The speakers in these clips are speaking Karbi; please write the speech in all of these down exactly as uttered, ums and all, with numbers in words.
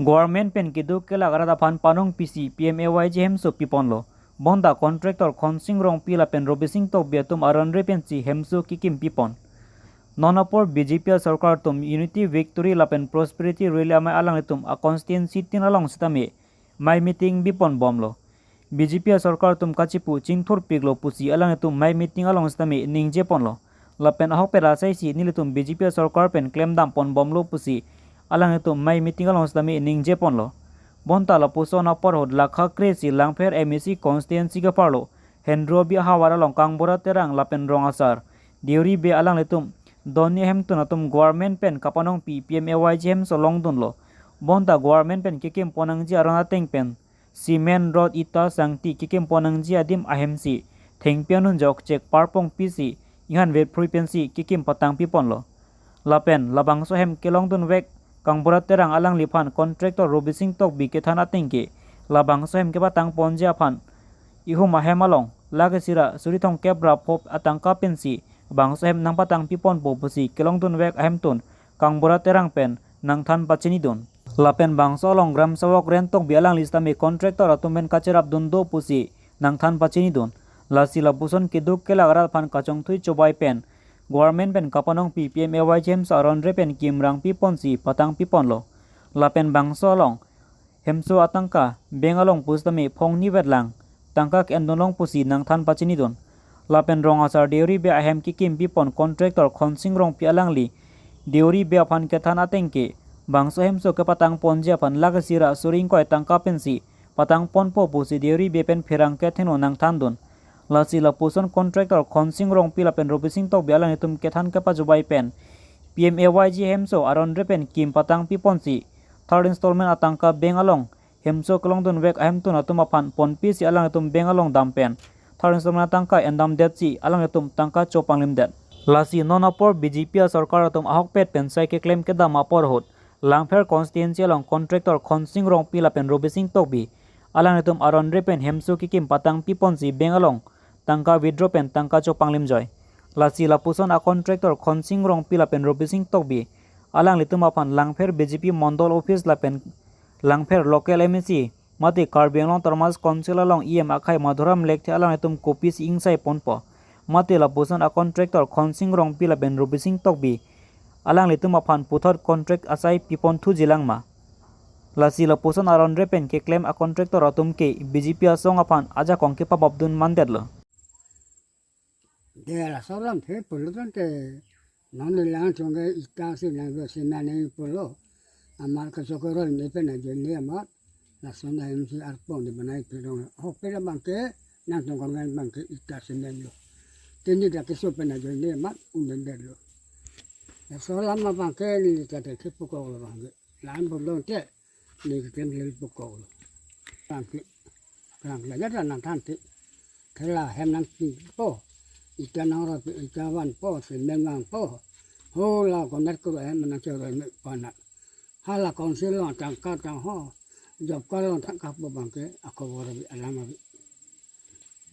Government pen keduk kelak arat aphan panong pisi P M A Y G hemso piponlo. Bonta contractor Khonsing Rongpi lapen Robising Tokbi atum aron re pensi hemso kekim pipon. Non apor B J P asorkar atum Unity Victory lapen Prosperity Rally amei alanglitum a constituency tin along sitame mei meeting bipon bomlo. B J P asorkar atum kachipu chingthur piklo pusi alanglitum mei meeting along sitame ningje ponlo. Lapen ahokpet asai si nelitum B J P asorkar pen klemdam pon bomlo pusi alanglitum mei meeting along sitame ningje ponlo. Bonta lapuson apor ahut lakha kre si Langpher M A C constituency keparlo Hendrobi ahavar along Kangbura Terang lapen rong asar Deuri Bey alanglitum doni ahemtun atum government pen kapanongpi P M A Y G hemso longdunlo. Bonta government pen kekim ponnangji aron ateng pen cement, rod, ita, sangti kekim ponnangji adim ahemsi thengpi anun jokchek parpong pisi inghan vetphrui pensi kekim patang piponlo. Lapen labangso hem kelongdun vek Kangbura Terang alangliphan contractor Robising Tokbi kethan ateng ke labangso hem kepatang ponji aphan ihum ahem along lakh isi ra suri thomkep ra phongo atangka pensi bangso hem nangpatang piponpo pusi kelongdun vek ahemtun Kangbura Terang pen nangthan pachinidun. Lapen bangso along Gram Sevok Ren Tokbi alangli sitame contractor atum pen kacherapdun do pusi nangthan pachinidun. Lasi lapuson keduk kelak arat aphan kachongthui chobai pen government pen kapanongpi P M A Y G hemso aron re pen kimrang piponsi patang piponlo. Lapen bangso along hemso atangka bank along pusitame phongni vetlang tangka ke-endun long pusi nangthan pachinidun. Lapen rong asar Deuri Bey ahem kekim pipon contractor Khonsing Rongpi alangli Deuri Bey aphan kethan ateng ke bangso hemso kepatang ponji aphan lakh isi ra suri ingkoi tangka pensi patang ponpo pusi Deuri Bey pen pherangke thengno nangthandun. Lasi lapuson contractor Khonsing Rongpi lapen Robising Tokbi alanglitum kethan kepachobai pen P M A Y G hemso aron re pen kim patang piponsi third installment atangka bank along hemso kelongdun vek ahemtun atum aphan ponpisi alanglitum bank along dam pen third installment atangka endamdetsi alanglitum tangka chopanglimdet. Lasi non apor B J P asorkar atum ahokpet pen sai keklem kedam apor ahut Langpher constituency along contractor Khonsing Rongpi lapen Robising Tokbi alanglitum aron re pen hemso kekim patang piponsi bank along tangka withdraw pen tangka chopanglimjoi. Lasi lapuson a contractor Khonsing Rongpi lapen Robising Tokbi alanglitum aphan Langpher B J P Mondol Office lapen Langpher local M A C mate Karbi Anglong Autonomous Council along E M akhai Madhuram Lekthe alanglitum kopisi ingsai ponpo. Mate lapuson a contractor Khonsing Rongpi lapen Robising Tokbi alanglitum aphan puthot contract asai piponthuji lang ma. Lasi lapuson aron re pen keklem a contractor atum ke B J P asong aphan ajakong kepabapdun mandetlo. Dela solam phe pulo tangte non lang chong ke ita si nang do si nang nang pulo. Amar ke chokoro ne pen ajoine amat. Lason na M C arpong di banai pedong. Ho pera bangke nang tong kongan bangke ita si nang lo. Tini dak keso pen ajoine amat unden lo. Solam ma bangke ni ta te kepukok lo bangke. Lan pulo te ni ke tem lel pukok lo. Bangke. Bangke la jata nangthan te. Thela hem nangpipo, ita nangropi, ita vanpo, cement vangpo. Ho la komat kuru hem nangchoro me pana. Hala council along tangka tangho, job card along tangka po bangke, ako bor bi alam abi.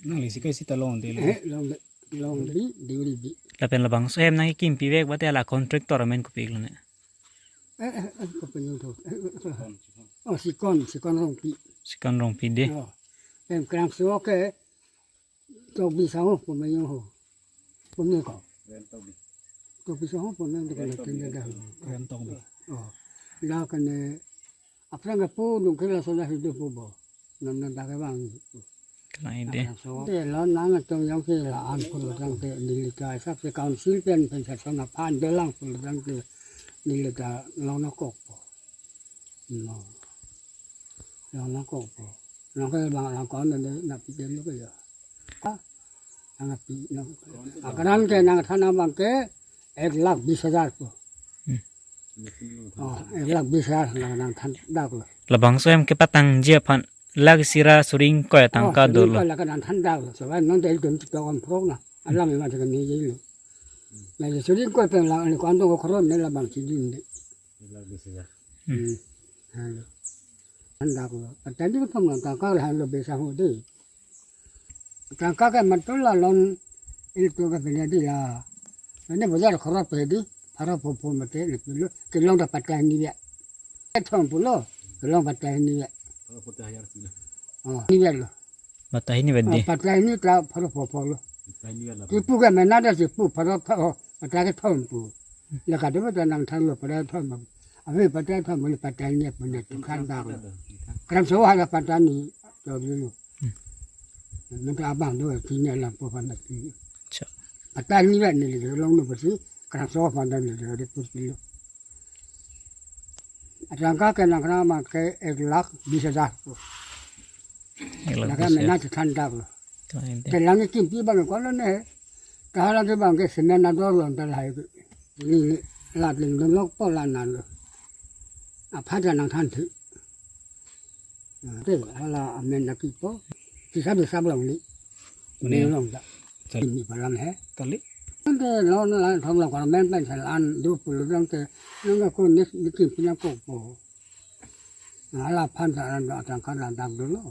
Nangli si kai sita longde lo. Eh, longde, longbi, Deuri Bey. Lapen labangso hem nangkekimpi vek bate hala contractor amen kopi lo ne. Eh, eh, eh, kopi lo to. Eh, eh, eh. Oh, Sikon, Sikon Rongpi. Sikon Rongpi de. Oh. Em Krang Sevok ke, Tokbi sangho pumeyong ho. Pumeyong ko. Tokbi sangho pumeyong ko na tinda dah. Ren Tokbi. Oh. Dah kene aphrang ke pu nung kela soda hidup pu bo. Nam nam dah ke bang. Kena ide. Te lo nang tong yong ke la an pu lo tang te neli ta sap se council pen pen sa sona pan de lang pu lo tang te neli ta long na kok po. No. Long na kok po. Long ke bang lang kon ne na pi de lo ke ya. Ka. Nang pi no. Akaran ke nangthan abang ke ek lakh bis hajar po. Hmm. Oh, ek lakh bis hajar nang nangthan dak lo. Labangso hem kepatangji aphan lakh isi ra suri ingkoi tangka dolo. Oh, suri ingkoi lakh nangthan dak lo. Sobai non del dum to kon prok na. Alam ma de ni lo. Na suri ingkoi pen lang ni kon to ko khoro ne labang si din de. Hmm. Halo. Anda ko. Tadi ko pamang tangka la halo bisa ho de. Tangka ke matul la lon il tu ke pene di la. Ane bazar khoro pe di. Haro po po mate le pulo. Kelong dapat ka ni ya. Thong pulo. Long patta hini ya. Oh, patta hini ya lo. Patta hini Oh, bedi. Patta hini ta pharo pho pho lo. Patta hini ya la. Kipu ke mena ta kipu pharo tho, oh, patta kethom pu. La kado patta nangthan lo patta thom. Ave patta thom lo patta hini ya pu na tu khan da lo. Kram so hala patta ni to lo. Nang ta abang do kini alam po pan na kini. Acha. Patta hini ya neli long no pasi kram so patta neli do pus lo. Atangka ke nangkena ma ke ek lakh bis hajar. Ek lakh Lake bis hajar. Mena chethan dak lo. Tama ente. Te lang kimpi bang kono ne. Tahala ke bang ke semen ador lo ta lahai ke. Ni ni lat ling dun lok po la nan lo. Apha ja nangthan thi. Te hala amen na kipo. Hisab hisab longli. Kuni. Ni long ta. Sir. Ni palam he. Kali. Ante lo na la thom lo kor men pen sel an du pulu dong te. Nang ko ni ni kimpi nang ko po. Hala aphan ta ran atangka ran dak dolo.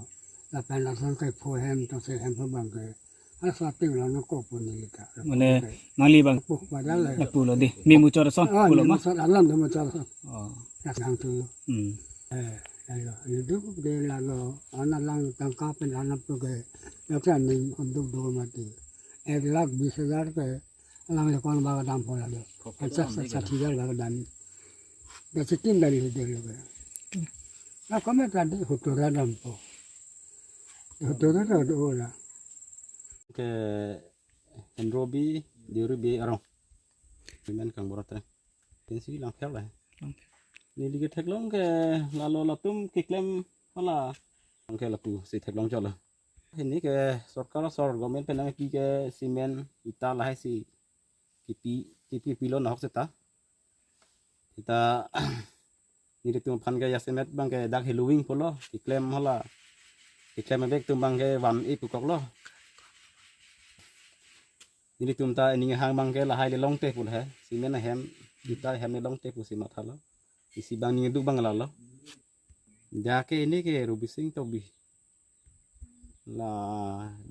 Lapen lason ke pho hem to se hem pho bang ke. Hala sa ting lo no ko pu ni ta. Mane nangli bang Pu pada le. Lapu lo di. Mi muchot ason Oh, pulo ni ma. Muchot alam de muchot ason. Oh. Yak nang tu. Hmm. Eh, alo, ni duk de la lo. Ana lang tangka pen ana pu ke. Yak sa ni hum duk do mati. Ek lakh bis hajar ke. Lang le kon ba dam pho la do. Pachas sa sat hajar ba dam. Da chitin dari de lo ke. Na kome tadi hutura dam po. Hutura do do la. Ke Henrobi Diuri Bi arong. Pimen kang borat re. Pensi lang phel la. Neli ke theklong ke lalo latum keklem hala. Lang ke lapu si theklong cholo. Hini ke sorkar sor government pen nangpi ke cement ita lahai si kipi kipi pilo nahok seta. Ita nelitum aphan ke yasemet bang ke dak heluing pulo, keklem hala. Keklem abek tum bang ke van e pukok lo. Nelitum ta ining hang bang ke lahai le long te pul he. Cement ahem, ita ahem le long te pusi matha lo. Isi bang ning duk bang la lo. Dak ke ini ke Rubising Tokbi. La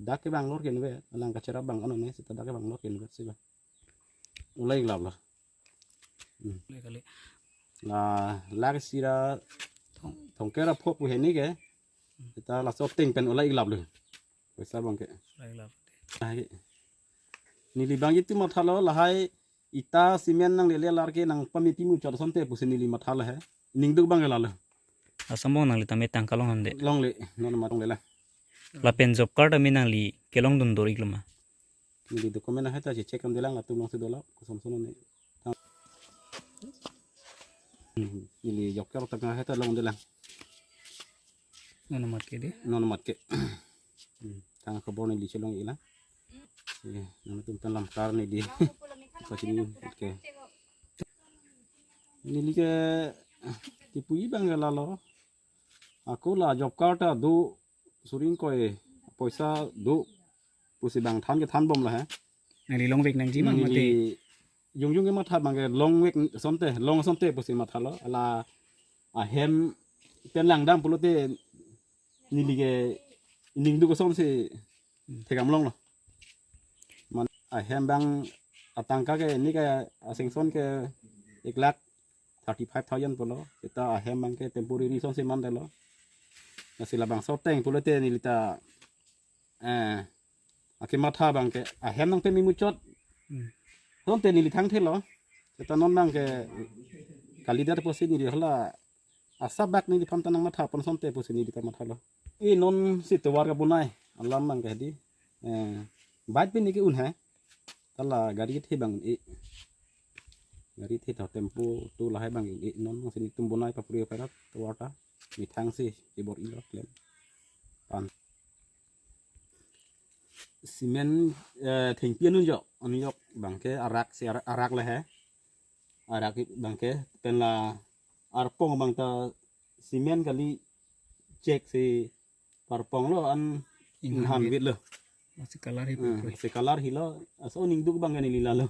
dak ke bang lor ken ve, lang kachera bang ano ne seta dak ke bang lor ken ve si ba. Ulai lap la. Hmm. Kali. La lak sira Thong. Thongkera pho pu hini ke. Ita laso ting pen ulai lap lo. Paisa bang ke. Ulai lap. Ah, ke. Neli bang itu matha lo lahai ita cement nanglele lar ke nangpame pimu chot ason te pusi neli matha lo he. Ning duk bang ke la lo. Asam bong nangli tame tangka long ham de. Longle, non ma longle la. Lapen job card tame nangli kelong dun dor ik lo ma. Neli document ahai ta check kam de lang latum long si do la, koson son ne. Hmm, neli job card tangka ahai ta long de lang. Non mat ke de. Non mat ke. Hmm, tang khobor neli chelong ik lang. Eh, nangtum tan lamkar neli. Apa sini? Oke. Neli ke kipu-i bang ke la lo. Ako la job card ta do suri ingkoi poisa do pusi bang than ke than bom lo he. Nangli long vek nangji ma mate. Neli jongjong ke matha bang ke long vek ason te, long ason te pusi matha lo. Ala ahem pen lang dam pulote neli ke ining duk ason si thekam long lo. Man ahem bang atangka ke ini ke asengson ke ek lakh thirty five thousand pulo. Ita ahem bang ke temporary ason si man de lo. Lasi labangso ateng pulote neli ta eh, akematha bang ke ahem nangpame muchot. Hmm. Ason te neli thangthe lo. Seta non bang ke kalidet pusi neli hala asabak neli aphan ta nangmatha pon ason te pusi neli ta matha lo. E non si tovar kabonai alam bang ke di. Eh, bike pen ke un he. Tala gari the bang e. Gari the ta tempo tu lahai bang e non si nelitum bonai papri operat tovar ta. Methang si kebor ilo klem. Pan. Cement, eh, thengpi anun jo, anun jo bang ke arak si arak, arak le he. Arak bang ke pen la arpong bang ta cement kali check si parpong lo an Inghan inghan wit. Wit lo. Masih kalar hi Hmm, pupui. Si kalar hilo, aso ning duk bang ke neli la lo.